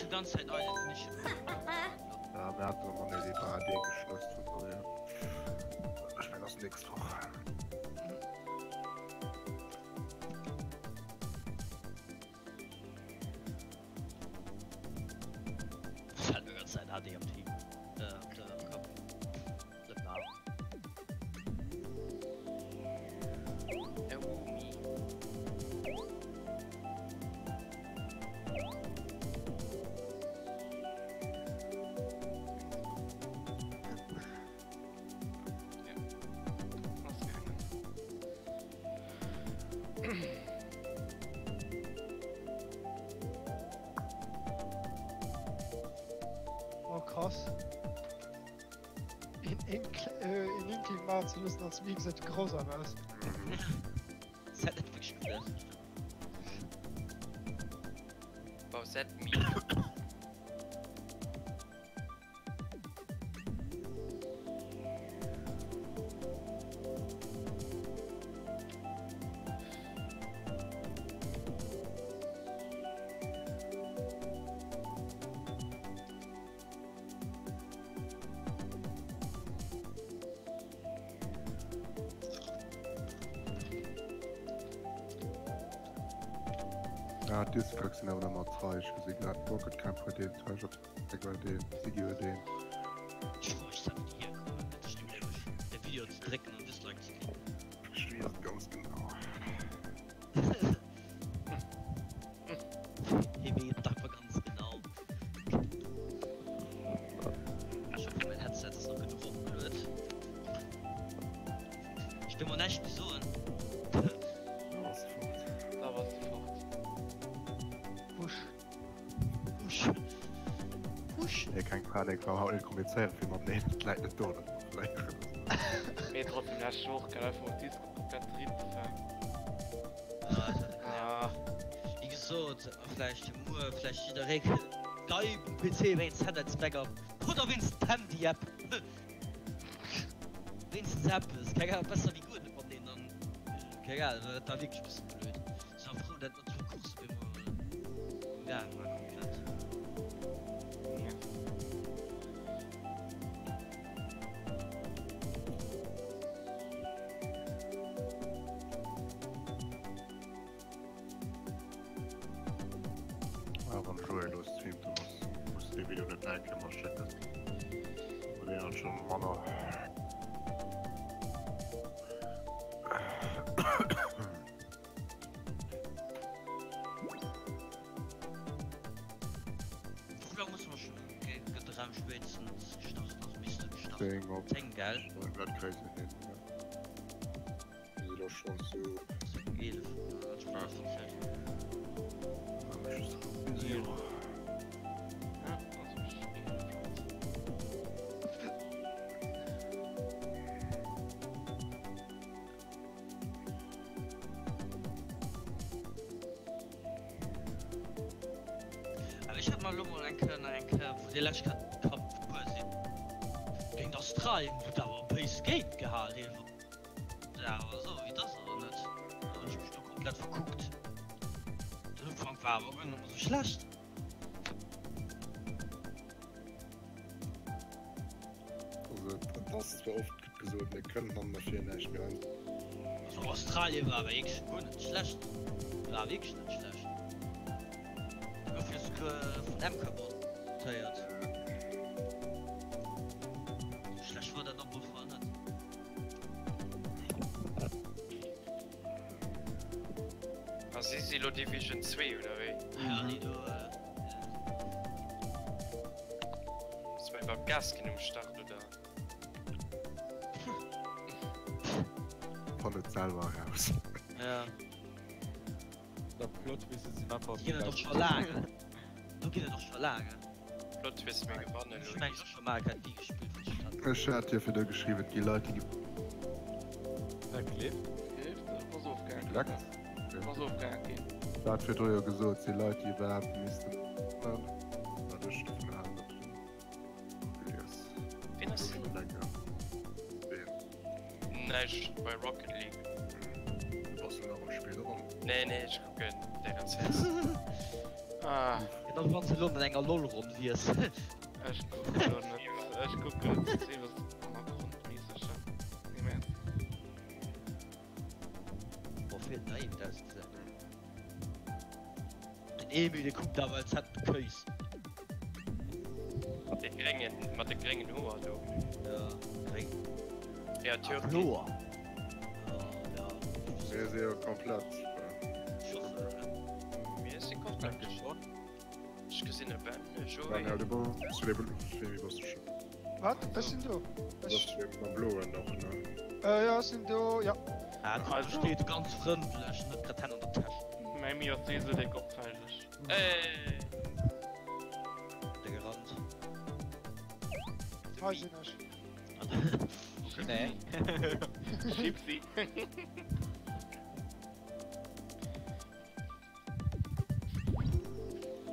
schon ganz Zeit Island nicht. Ja, wir hatten noch mal die AD geschlossen. Von daher. Ich meine, das nächste Woche. Zeit AD am Team. Äh, am am Kopf. Flip nach. Umi. Ja. Ausgegangen. Oh krass. Een een Inkling maachen ze loossen als Meme gesäit grausam aus. Set net wierklech gutt aus. Bowsette Meme. Ah, Discogs sinn awer nach mat Zeug. Ech gesi grad Rocket Camp huet een, Treasure Tracker huet een, Ziggy huet een. Ech froe mech wou déi hierkommen, dat ech nämlech de Video ze drécken an Dislike ze ginn. Ech weess et ganz genau. Hie weess et einfach ganz genau. Ech hoffen mäin Headset ass nach genuch opgeluet. Ech wëll mol näischt méi soen. Da bass de fort. Da bass de fort. Busch. Busch. Busch. Nee, keng Panik, wa haut net kommunizéieren fir mat nee, dat läit net dorun, dat mer verléieren. Mee trotzdem, lescht Woch kann einfach mol Discord komplett RIP. Ah, wéi gesot, vläicht muer, vläicht jidderee gei um PC wéinst Headlines Backup oder wéinst d'Handy-App. Wéinstens eppes, keng Ahnung, besser wéi guer net mat deenen an keng Ahnung, dat war wierklech e bësse blöd. Ech war frou, dat mat zwou Course op eemol am Gaang war komplett. Ah, wann Joé elo streamt, dann ass, muss dee Video net nach eng Kéier matschécken. Well deen hat schon manner. Wou laang musse mer schon? Gëtt de Raum spéitstens gestart? Also misst e gestart 10 op. 10, gell? Dat kréie se hin, ja. Mir si lo schonn zu. 11, ah, ech hunn eis verzielt. Ja, also ech ginn net schwätzen. Awer ech hat mer elo mol eng Kéier nach eng Kéier, wou déi lescht Kéier d'Cup gefuer sinn, géint Australien, wou d'awer e béis Géint gehal dee war awer esou wéi et ass oder net? Oder hunn ech mech do komplett verkuckt? Den Ufank war awer guer net mol esou schlecht. Also et ass zwar oft gesot, mir kënnen hannen a vir näischt, mee heiansdo. Also Australien war awer wierklech guer net schlecht, war wierklech net schlecht. Gouf jo souguer vun MK boycottéiert. Sou schlecht war dat op alle Fall net. A si si lo Division 2 oder wéi? Ja, déi do. Muss mer iwwerhaapt Gas ginn um Start oder? Fannt et selwer eraus. Ja. Der Plot Twist sinn einfach Déi ginn et och scho laang. Do ginn et och scho laang. Plot Twist mir gewannen Ech mengen och scho Mario Kart Wii gespillt wann ech dat. Ech hat jo virdu geschriwwen, et gi Leit déi. Dat gleeft. Gleeft, ass ofgehaakt. Gleckt. Ass ofgehaakt ginn. Dat virdu jo gesot, si Leit déi iwwerhaapt missten. Wat ech dovun halen, dat gelies. Ween ass Schon länger. Ween? Näischt bei Rocket League. Du bass jo nach am Spill, oder? Nee nee, ech kucken dären CS. Ah. Dann wann s de elo an enger LOL-Ronn wiers. Ech kucken elo net, ech kucken net ze sinn, was hannergrondméisseg nee mä. Boah, feelt nach een ausgesinn. Den Emil dee kuckt awer als hätt en Kéis. Mat de gréngen, mat de gréngen Hoer do. Ja, gréng. Ja, Ah, Türkin. bloer. Ja, ja. Mir si jo komplett. Mir si komplett. Ech gesinn e Ben, e Joé. Daniel, du bass jo dee Wéi bass du scho? Wat? Ech sinn do. Du bass jo dee mam bloen och, ne? Jo, ech sinn do, ja. Ah, kuck, do steet e ganz frëndlech an huet grad d'Hänn an der Täsch. Mäi Mi ass souwisou déck opfälleg. Hey! Der gerannt. Hei sinn ech. Nee. Chipsi.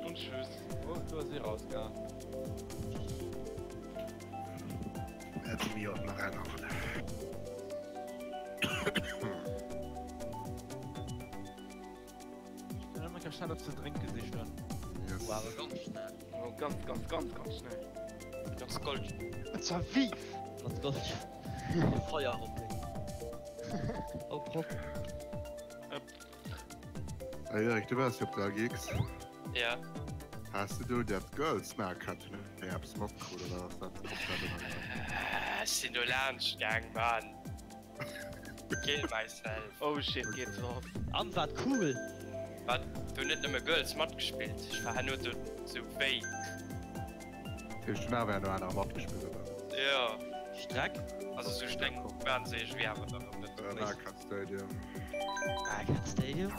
Und tschüss. Oh, du hast sie rausgehauen. Hätte mir och nach eng Rolle. Dann kann schnell op ze drénke sichen. Yes. War awer ganz schnell. Oh, ganz, ganz, ganz, ganz schnell. Ganz Gold. Und zwar wie? Ganz Gold. Feuerhopping. Hopp, hopp. Hey Eric, du waars jo op der AGX. Ja. Has de do dat Girls Market eppes matkrut oder ass dat komplett ënnergaang? Ech sinn do laanscht gaang, Mann. Kill myself. Oh shit, geet lass. An wat cool! Wat? Do hunn net nëmme Girls matgespillt, ech war herno do sou wéi. Dat heescht, hunn awer herno anerer matgespillt, oder? Jo. Streck? Also sou streng waren se iergendwéi awer dann och net. Market Stadium. Market Stadium?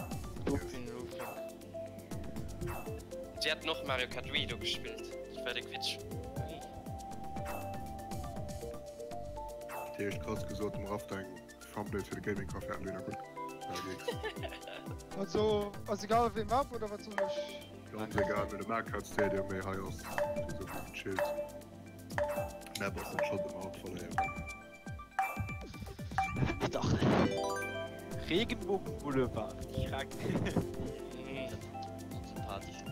Si haten och Mario Kart Wii do gespillt, dat war de Quitsch. Dat heescht, krass gesot, dem Raff deng Thumbnails fir de Gaming Café han dunner gutt AGX. Also, ass egal wéi Map oder wat soll ech? Ganz egal, mee de Market Stadium, mee hei ass sou vill gechillt. Map ass net Schold, ëmmer haut verléieren. Dach. Regenbogen Boulevard. Krank. Onsympathesch.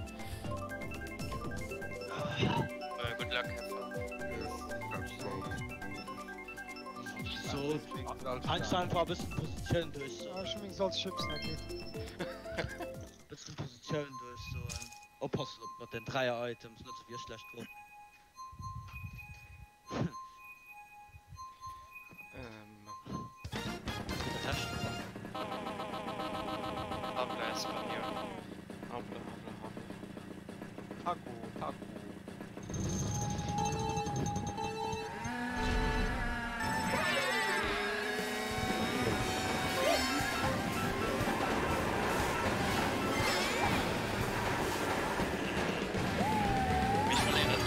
Good luck, have fun. Yes, have fun. So, kannst du einfach e bëssen Positioun duerchsoen? Ah, ech hu meng Salzchips nach ginn. Bëssen Positioun duerchsoen. Oppassen op mat den Dräier-Items, net sou wéi ech d'lescht Woch. Habla español. Habla, habla, habla. Taco, Taco. Mich verléiert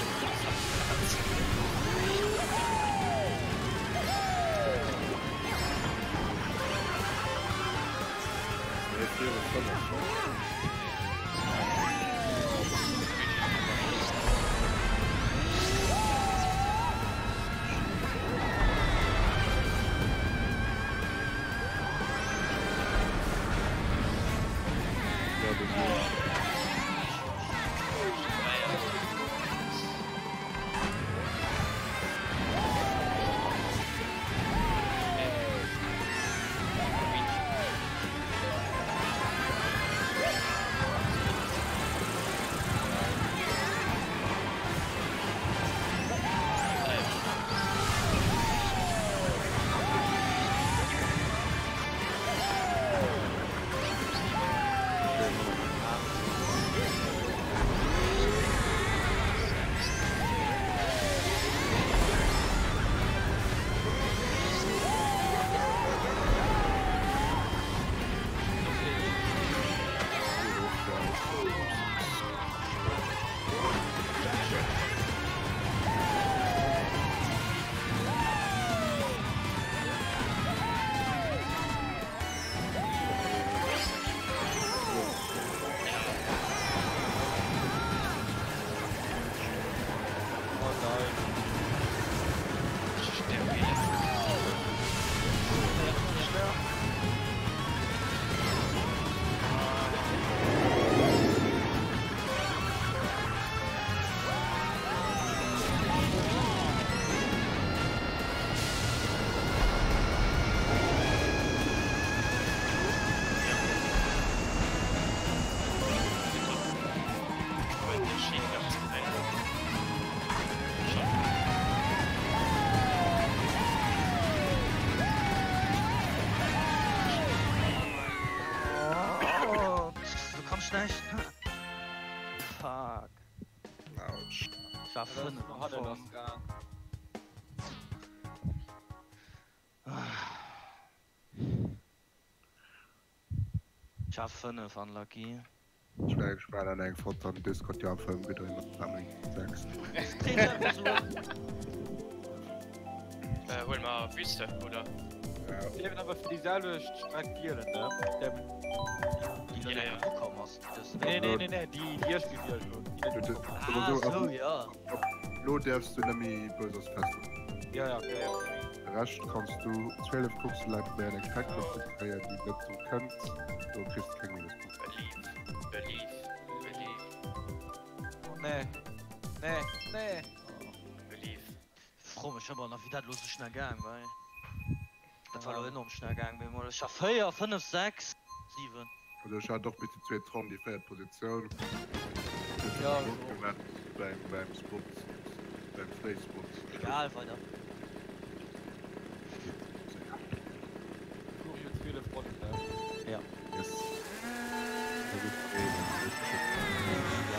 Echt? Fuck. Autsch. Ich war 5 am Fong. Ich war 5 unlucky. Ech mengen ech maachen eng Foto am Discord jo am Film gedréint mat Sammlung 6. Äh, huele mer Wüste, oder? Dierfen awer fir déi selwecht Streck wielen, ne? Déi lo net ukomm ass. Nee, nee, nee, nee, déi déi ech gewielt hunn. Déi net ukomm ass. Ah, sou, jo. Lo däerfs du net méi Bowser's Castle. Ja, ja, okay, däerfs net méi. De Rescht kanns du 12 kucks du leit méi an eng Streck hues du kréien déi net do kënnt, do kriss du keng Minuspunkten. Believe, believe, believe. Oh nee, nee, nee. Believe. Fro mech ëmmer nach wéi dat elo sou schnell gaang war. Dat war elo enorm schnell gaang bemol. Ech war 4, 5, 6, 7. Also ech hat och bis déi zweet Ronn déi véiert Positioun. Ja, Gutt gemaach beim beim Spot, beim Fréispot. Egal, weider. Furio 12 Ronnen, ne? Ja. Yes. Dat ass een, dat ass bestimmt. Ja.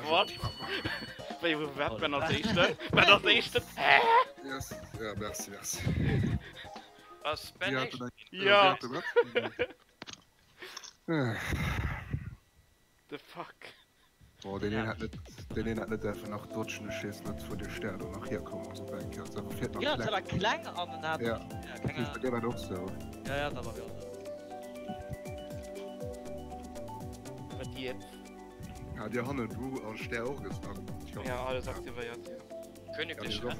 What? Wéi wat ben als éischten? Ben als éischten? Hä? Yes. Ja, merci, merci. Was ben Ja, éischt? Ja. The fuck? Boah, den een hat net, den een hat net därfen nach dodgen, ech weess net wou de Stär do nach hierkomm ass op eng Kéier. Also fiert nach Ja, dat kleng. war kleng an en hat. Ja. Ja, keng Bei dir war et och sou. Ja, ja, dat war bei mir och sou. Wat jetzt? Ja, dir hannen Bu an Stär och gesnackt. Ja, alles aktivéiert, ja. Königlich Ja,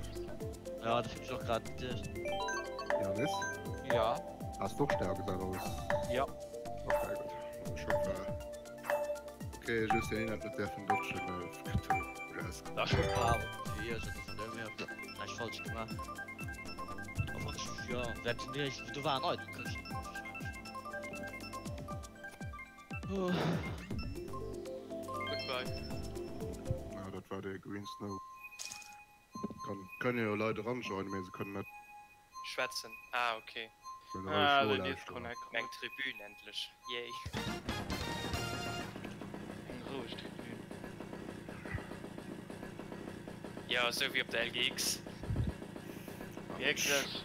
Ja, dat hunn ech och grad geduecht. Janis, Ja. has du och Stär gesat alles? Ja. Okay, gutt. Ech hoff, okay, just den een hat net därfen dodgen, äh, Ja, schon war fir iech, dat ass vun mir näischt falsch gemaach. Obwuel ech, ja, wäert mir, do war en Item tëscht. Goodbye. Ja, dat war de Green Snow. Kann, kënnen jo Leit eranjoinen, mee se kënnen net. Schwätzen. Ah, okay. Ah, den Disconnect. Eng Tribün endlech. Yay. Eng roueg Tribün. Jo, esou wéi op der LGX. Wierklech?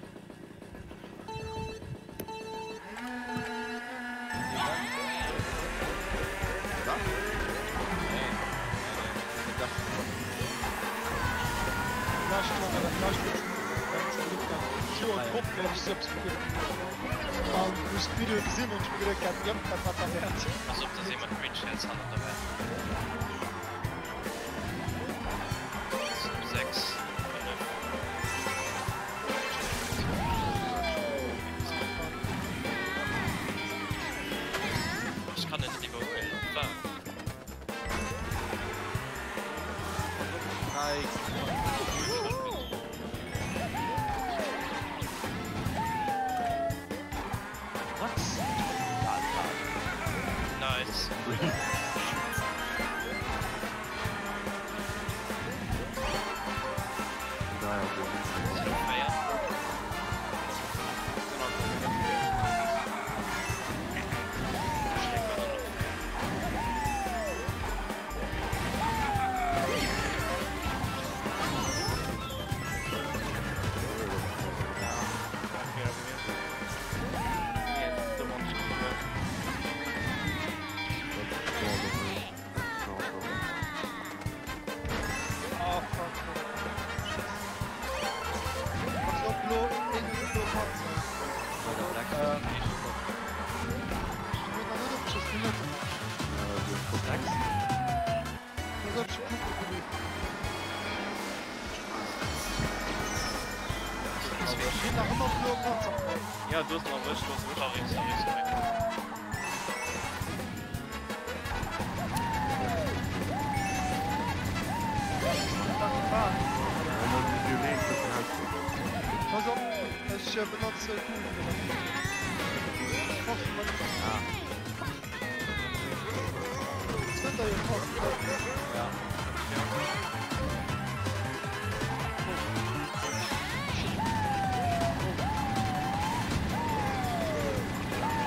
Pass op, dass ee mat Green Shells hannert der war. 6, 5. Ech kann en net iwwerhuelen. Wa? What? Nice. Ja, du hast mal erwischt, du hast erwischt. Sorry, sorry, sorry. Pass op, ech benotze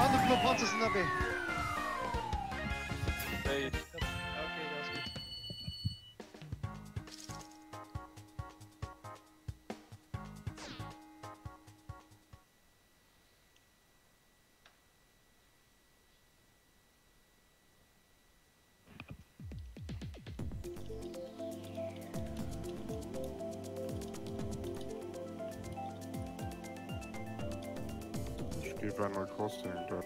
An de blo Panzer ass ënnerwee. Hey. Okay, dat ass gutt. Ech géif Animal Crossing da.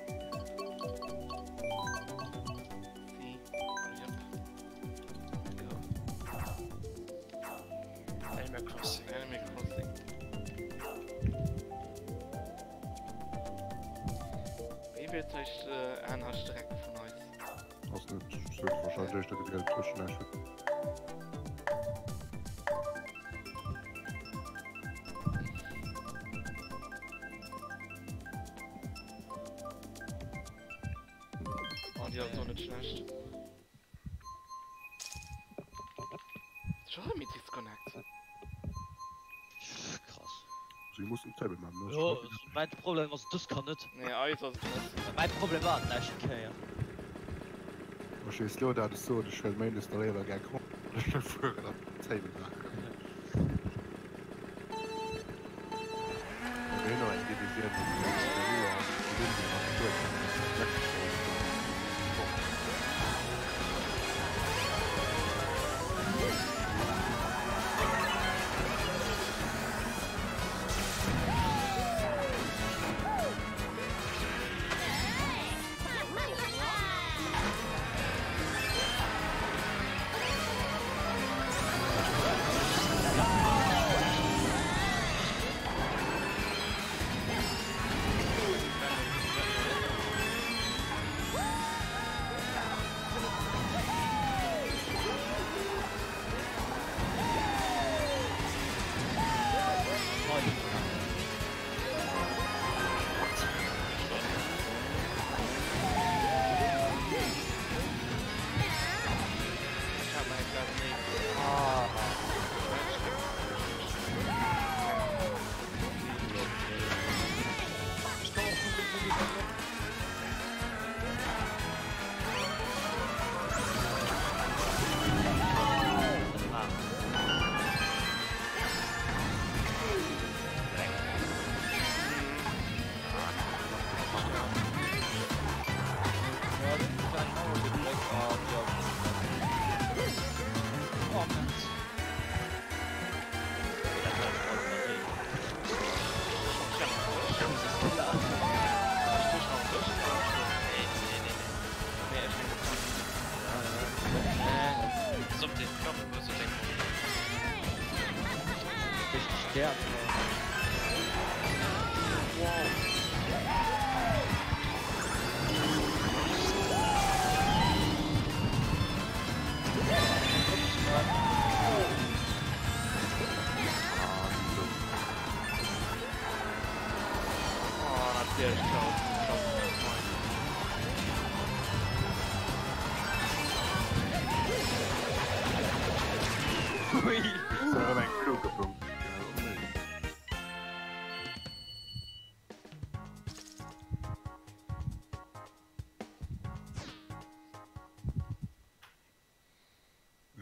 Animal Crossing. Animal Crossing. Wéi wielt sech aner Streck vun eis? Ass net sou wahrscheinlech éischter gedeelt tëschent Esch. Oh, déi ass och net schlecht. Scho rëm ee Disconnect. Krass. Si mussen Table man, ne? Jo, mäin Problem ass dës kann net. Nee, eis ass et net. Mäin Problem war et d'lescht Kéier. Ech weess lo dat ech soen, ech wëll méindes nach éiwer gär Grand fueren an Table maachen. Mir hunn nach eng Divisioun mat Peru a Kolumbien a Spuenien a Mexiko an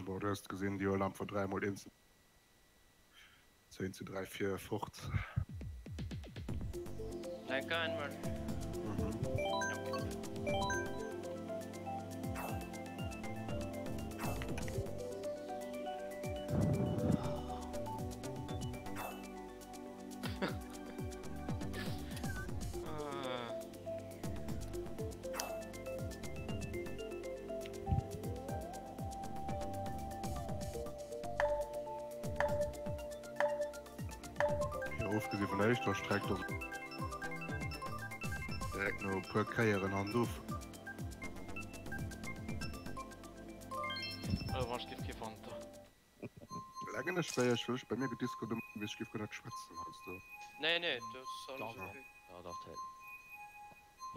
Bon, du hues gesinn, déi huelen einfach 3 mol eenzel 10 zu 3 vir fort. Danke einmal. Jo, ofgesi vun der éischter Streck, do direkt no e puer Kéieren Hand of. Lengen ech wéi ech wëll ech bei mir gedisco do ech giff guer net schwätzen heiansdo. Nee nee dat ass alles ok. Ja dach dat.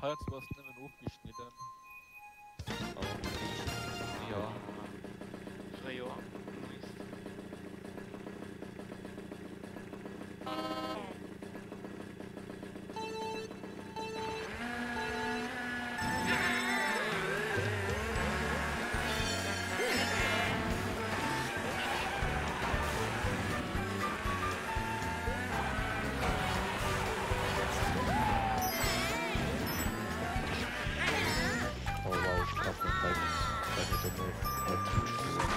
Heiansdo ass nëmmen ofgeschnidden. Jo. Fréijoer, nice. Oh wow, ech treffen direkt bei mir dono op d'Spuer.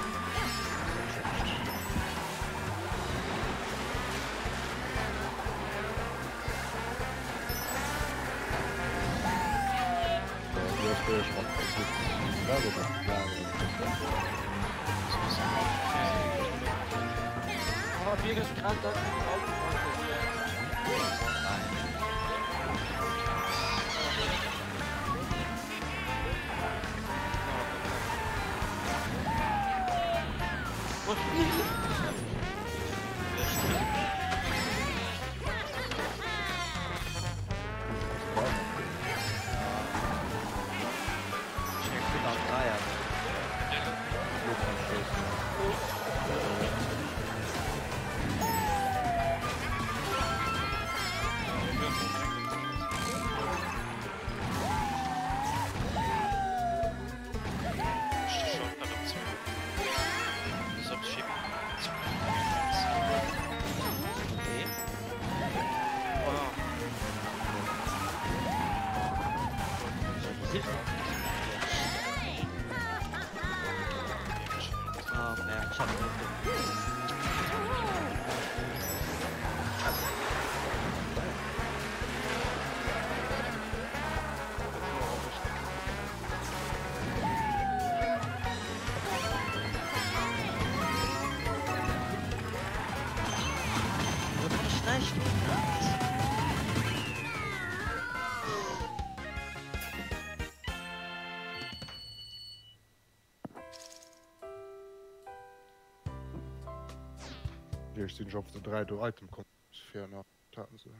Ech sinn schon op de 3 do Item komm fir nach haten se.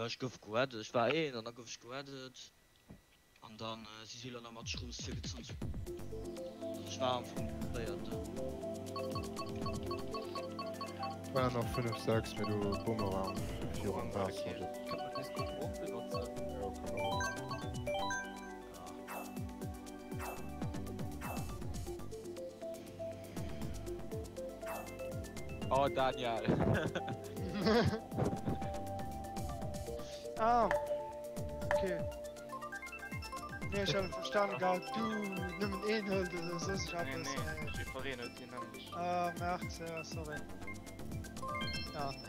Ech gouf geaddet, ech war een an da gouf ech geaddet an dann si si elo nach mat Schrooss virgezunn. Also ech war am Fong véierten. War nach 5, 6 mee du Bumerang virum Waasser. Kënnt man Discord och benotzen? Jo kann man och. Oh Daniel. Ah, okay. Nee, ech hat verstanen gehat, du nëmmen een hëlt oder soss Nee, eppes. nee, jiddwereen huet déi nämlech. Ah, Merde, ja, sorry. Ja, nee.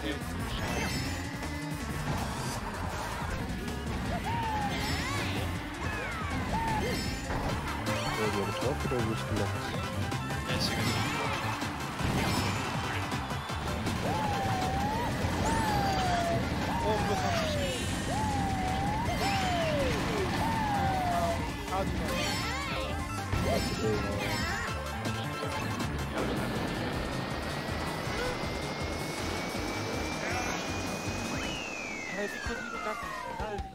Huet Dir getraff oder just gelockt? Nee, ech si getraff ginn. Oh, lo kann ech net. Ah, du Hä, wéi konnt déi lo grad sou schnell sinn?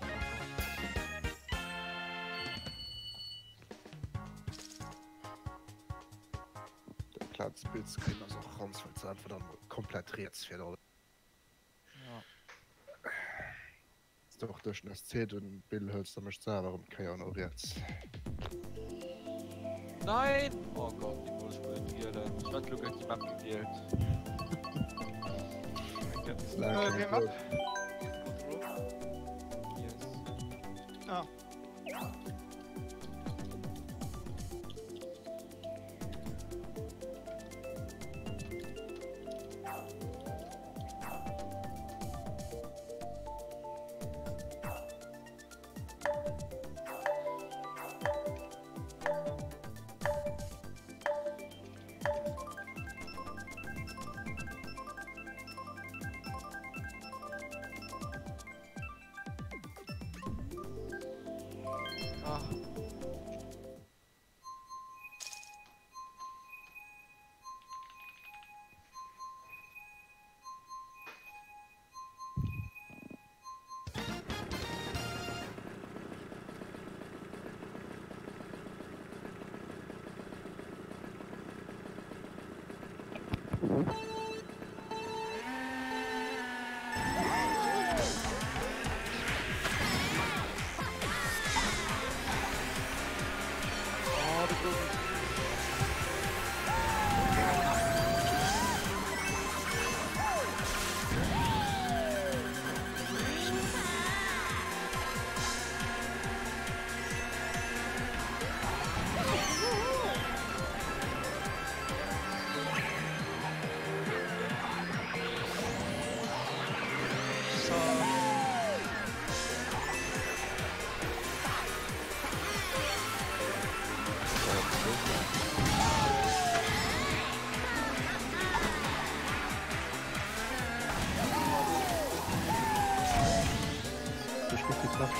Dat Plaz Bild ze kréien ass och ranz, well se einfach dann komplett riets fiert alles. Ja. Wanns de och duerch den SC den Bill hëls, da mécht se awer erëm d'Kéier no riets. Nein! Oh Gott, déi wollt ech guer net wielen. Ech hat elo gleich déi Map gewielt. Äh, wéi eng Map? Yes. Ah. Ah. Oh, de Blumen. Ech gouf getraff.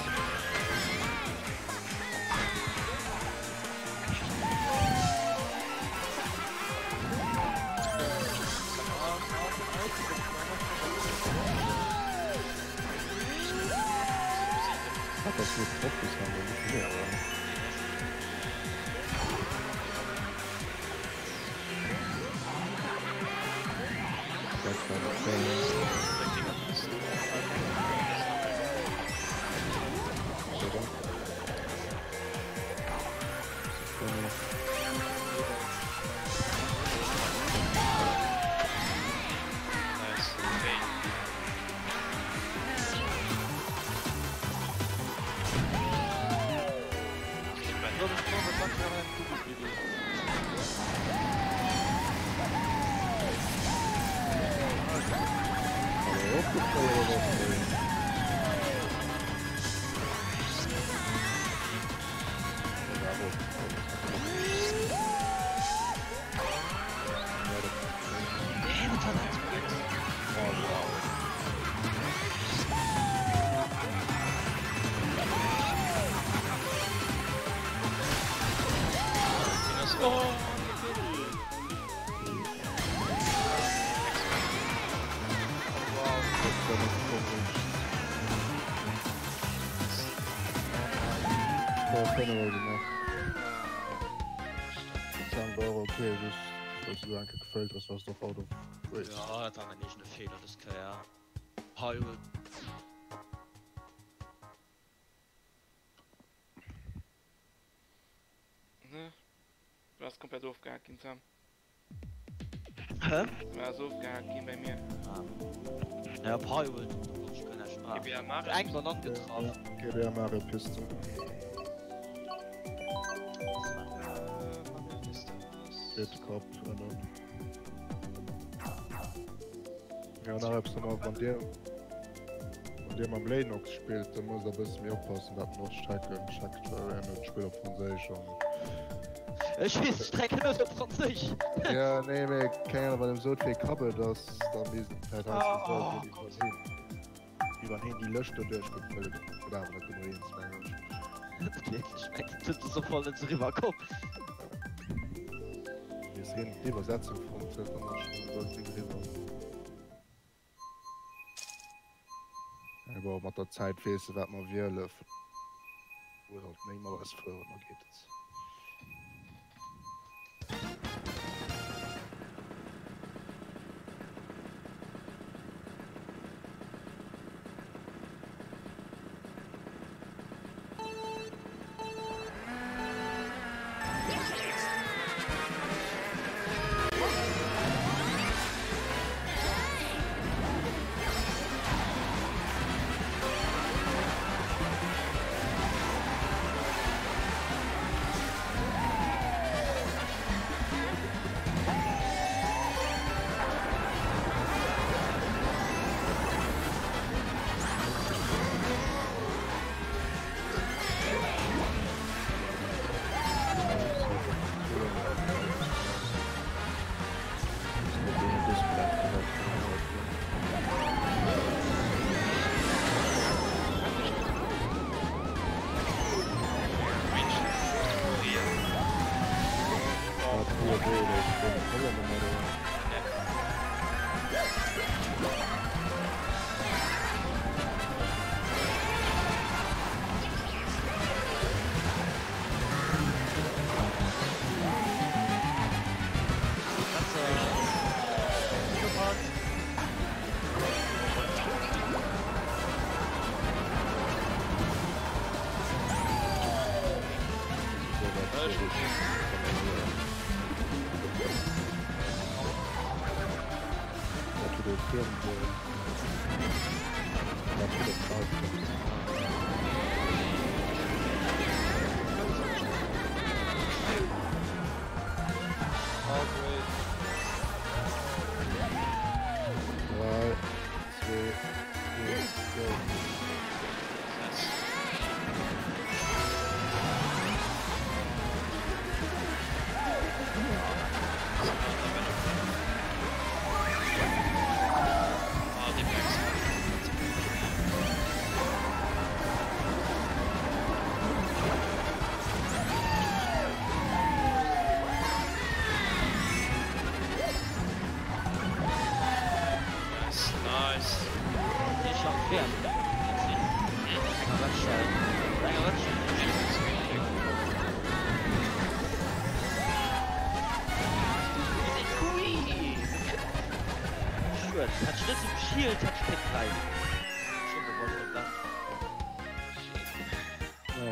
Hat das nur getroffen bisher, aber nicht mehr, oder? Nice. Okay. Soll ich mal was sagen? Ich habe Nee, wat war dat jetzt? Oh, Okay, just, falls du enke gefällt hast, warst doch out of race. Ja, dat war mein eegene Feeler dës Kéier. Hyrule. Ne? Du hast komplett ofgehackt ginn, Sam. Hä? Du hast ofgehackt ginn bei mir. Ah. Ja, op Hyrule, do konnt ech guer näischt maachen. GBA Mario. Eng Banann getraff. GBA Mario Piste. Äh, Mario Piste ass. Dritte Cup, ënnen. Jo nach eppes nochmal, wann dir wann dir mam Léinox spillt, da musst der e bësse méi oppassen, wat en och d'Strecken checkt, well en huet d'Spill op Franséisch an. Ech weess d'Strecken net op Franséisch. Jo nee mee keng Ahnung, wann em sot wéi Kapp et ass, da misst et vläit heiansdo soen wou déi soll sinn. Wéi wann heen déi Lëscht do duerchkuckt, wëll et gëtt awer net genuch eens mengen ech. Net wierklech, mengt et huet esou voll net esou riwwer komm. Bis heen d'Iwwersetzung fonnt huet, dann ass schon dat Ding eriwwer. Mee bon, mat der Zäit weess e wat mer wiele. Muss alt méi mat eis fueren, da geet et.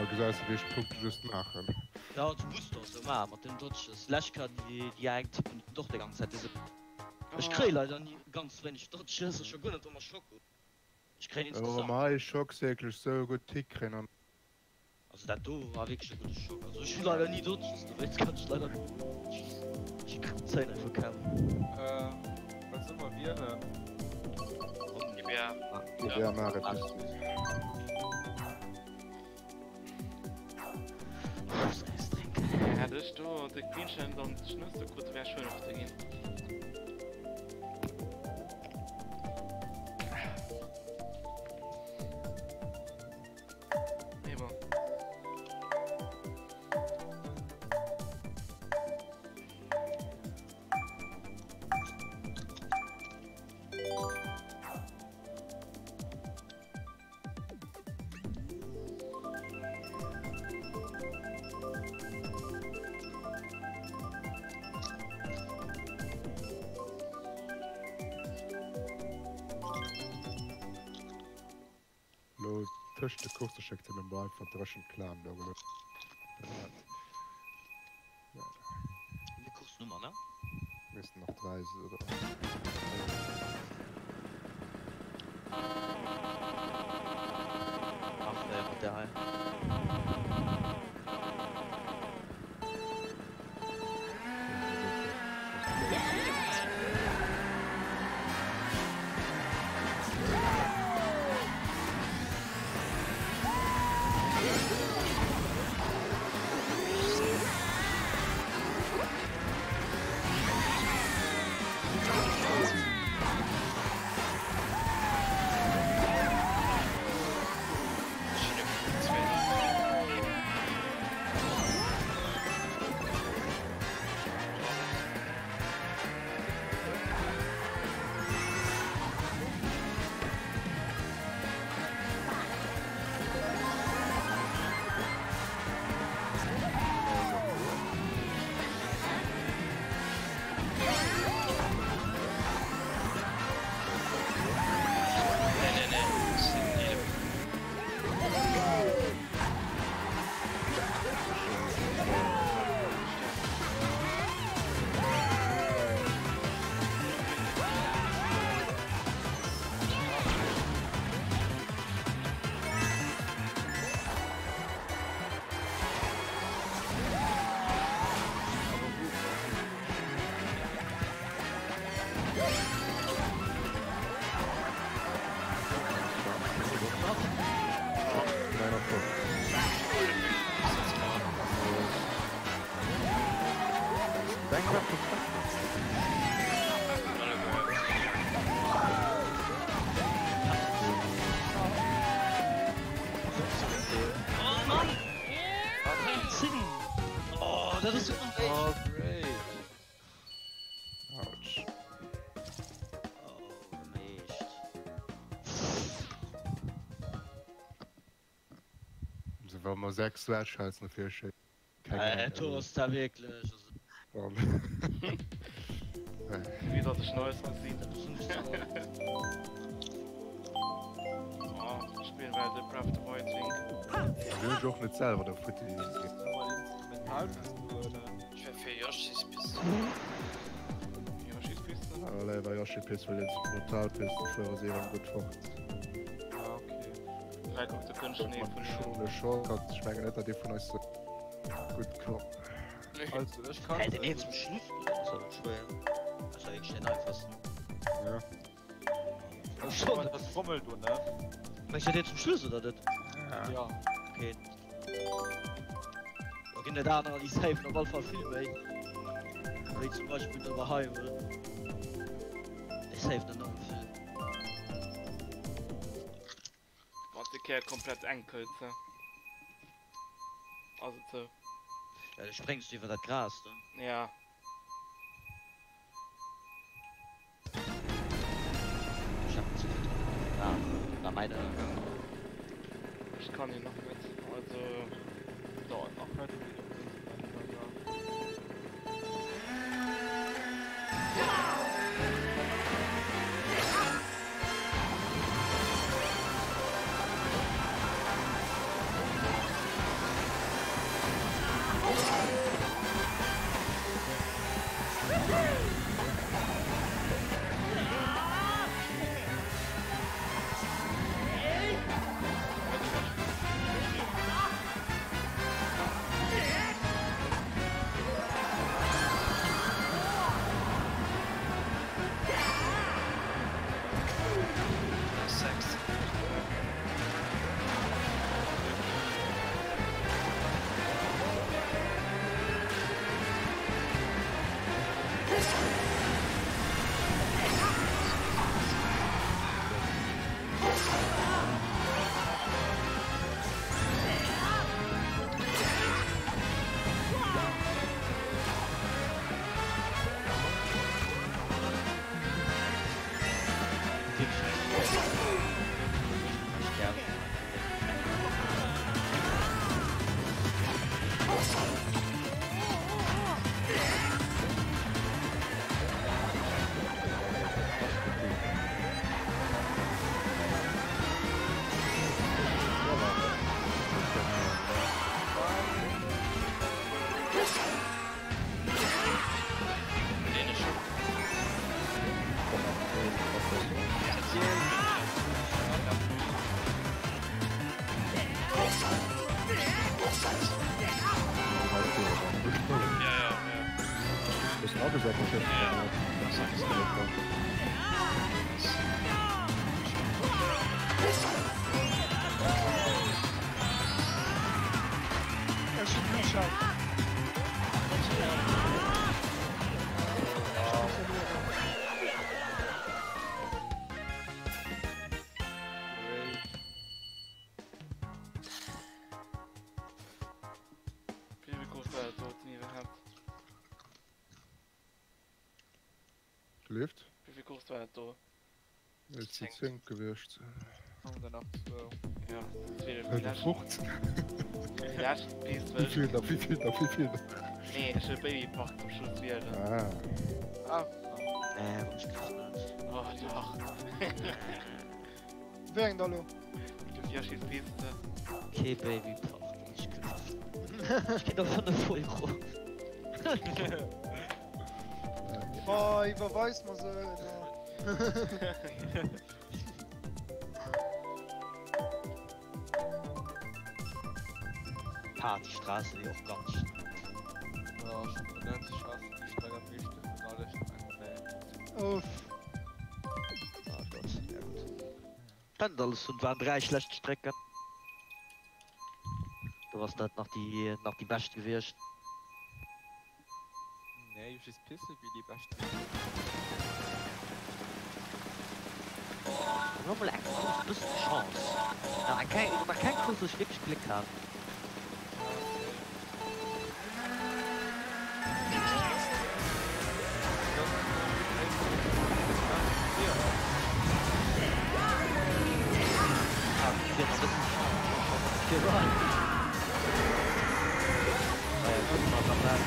Gesäis de wéi ech Punkte just maachen. Jo du muss doch esou maachen mat den Dodges. Lech kann déi eng tippen och déi ganz Zäit dese. Ech kréie leider ni ganz wéineg Dodges, ech scho guer net wa mer Schock hunn. Ech kréien Wa insgesamt. mer hei Schocks wierklech sou gutt hikréien an. Also dat do war wierklech e gudde Schock. Also ech hu leider ni Dodges, dowéinst kann ech leider ech zéien einfach kaum. Wat soll mer wielen? GBA. GBA maach et bis. Muss Äis drénken. Hätt ech do de Greenshine dann d'Schnëss krut, wär ech Fënnefte ginn. Mee bon. Lo tëscht de Coursse schéckt hie meng einfach dréchen Clan do gelooss. Mir Course-Nummer, ne? Missten nach 3 oder. Ach nee, mat där hei. Dat ass jo onméiglech. Oh, great. Autsch. Oh, meescht. Also wa mer 6 Slash-Health nach virschécken. Keng Äh, Ahnung, Tor ass da wierklech. Also, also, Wéi datt ech Neues gesinn. dat ass nicht so. Oh, ech spillen well de Breath of the Wild Link. Will ech och net selwer der futti. Nochmal Instrumentalpiste oder? Ech wär fir Yoshi's Piste. Yoshi's Piste? Awer leider Yoshi Piste, well Instrumentalpiste fuere si erëm gutt fort. Ah, okay. Frag op de kënschen ee vun Schon e Shortcut, ech mengen net, datt ee vun eis sou gutt klappt. Also, ech kann Hä, den een zum Schluss, das ist aber schwer. Das ist ja wirklich den einfachsten. Ja. Das schon, das Trommel du, ne? Meinst du den zum Schluss oder das? Ja. Okay. Da ginn et anerer, déi safen op alle Fall vill méi. Wéi zum Beispill den Hyrule. Déi safen enorm vill. Mat de Kéier komplett enkel ze. Ass et sou? Ja, du spréngs iwwer dat Gras do. Ja. Ech hat ze vill gedronk. Ah, war meine. Ech kann hien nach net, also dauert nach. Nach net. Sex. Den ech Ja, ja, ja. Das Auto sagt nicht, Ja, das sag ich Ech hu Blue Shell. Great. Wéi grouss war dat doten iwwerhaapt? Gelift? Wéi grouss war dat do? Et si 10 gewiescht. Haben wir nach zwou. Ja, dat Äh, wier déi 15. lescht Pist, Wéi well ech. vill nach, wéi vill nach, wéi vill nach? Nee, ech wëll Baby Park zum Schluss wielen. Ah. Ah, Nee, wann ich grad net. Oh, dach. Wéi eng da lo? Du Yoshi's Piste. Okay, Baby Park, ich geh. Ich geh da 5 Euro. Oh, iwwerweis mer se. Partystraße, die auch ganz ja, schon net ich hasse die Strecke am meisten vun alle Strecken. Nee. Uff. Oh Gott, ja gut. Dann alles und waren drei schlechte Strecken. Du warst dat nach die nach die best gewiescht. Nee, Yoshi's Piste wie die beste. Nur mal eng Kurs bisschen Chance. Na, eng kein, nach kein Kurs, wo ich wirklich Glück habe. Gëtt e bëssen Chance. Naja, kucke mer da mal.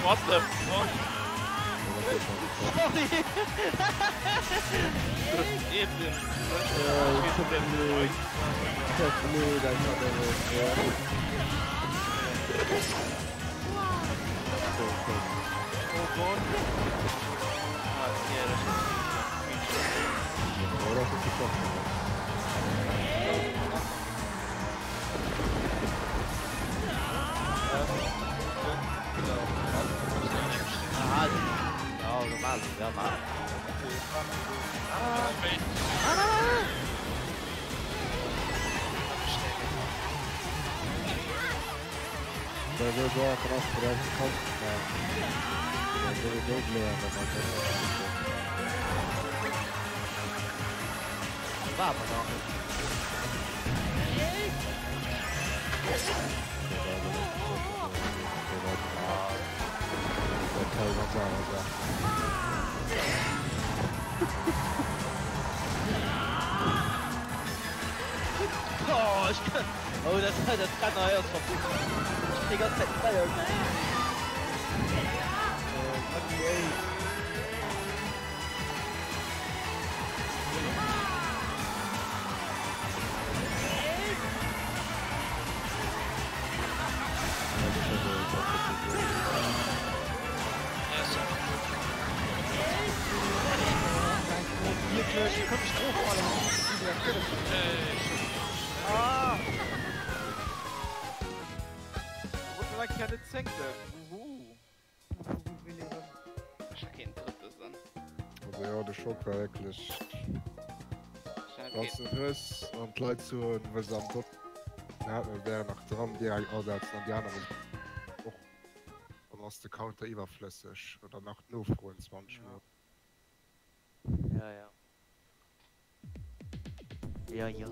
What the fuck? Sorry! Oh, ech kann, oh dat dat Renner hei ass verbucht. Ech kritt déi ganz Zäit Feier. Also jo, de Schock war wierklech ganzen Hues an d'Leit soen, wëll se am Dotten haten, wären nach dran, direkt asetzen an déi aner och. Dann ass de Counter iwwerflësseg oder nach nofroen 20 mol. Ja, ja. Ja, ja.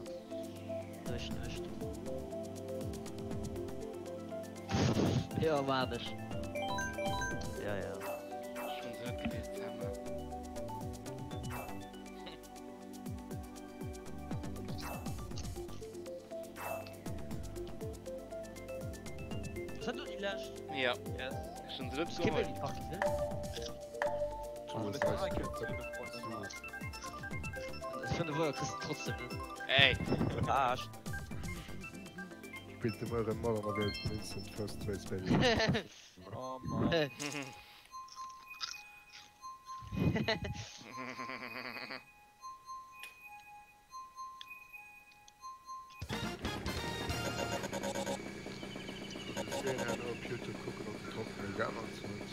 Duerch Nuecht. Jo, maan ech. Ja, ja. Schon se net gewielt ze hammer. Was hat do déi lescht? Ja. Yes. Ech hun se net geholl. Ey! Verarscht. Spillt de Muer mat an da wielt den Instant First Place Baby. Oh Mann. Ech géing herno op Youtube kucken ob den Top Mail geännert huet.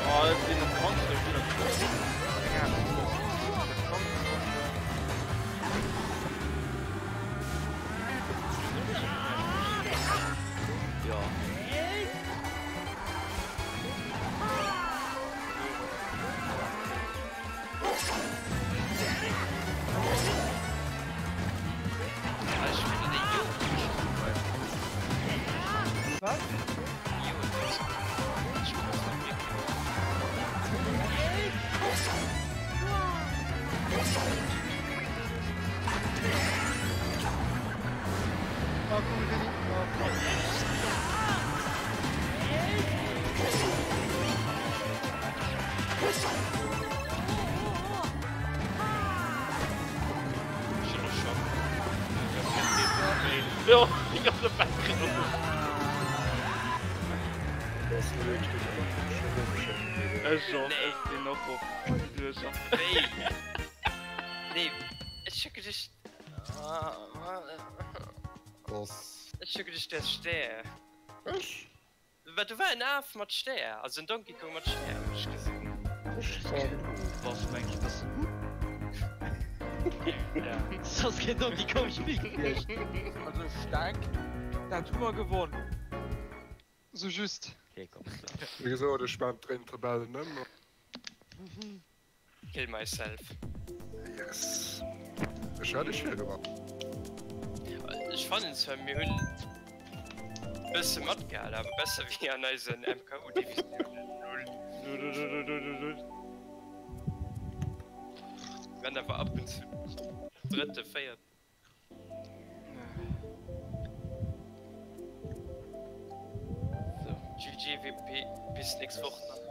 Oh, dat sinn net 20. Nee, ech hu geduecht. Ech hu geduecht, du häss Stär. Ech? Mä do war en Af mat Stär, also en Donkey Kong mat Stär hunn ech gesinn. Bass du mengs bëssen Soss keen Donkey Kong Spill gewiescht. Also ech denk dat hu mer gewonn. Sou just. Okay, komm. Wéi gesot, ech maan dréint d'Rebellen ëm. Kill myself. Yes. Ech hat ech virgewarnt. Ech fannen zwar mir hunn bësse matgehal, awer besser wéi an eisen MKU-Divisiounen. Lol. Mir waren awer ab und zu drëtte, véierten. So. GG WP, bis nächst Woch dann.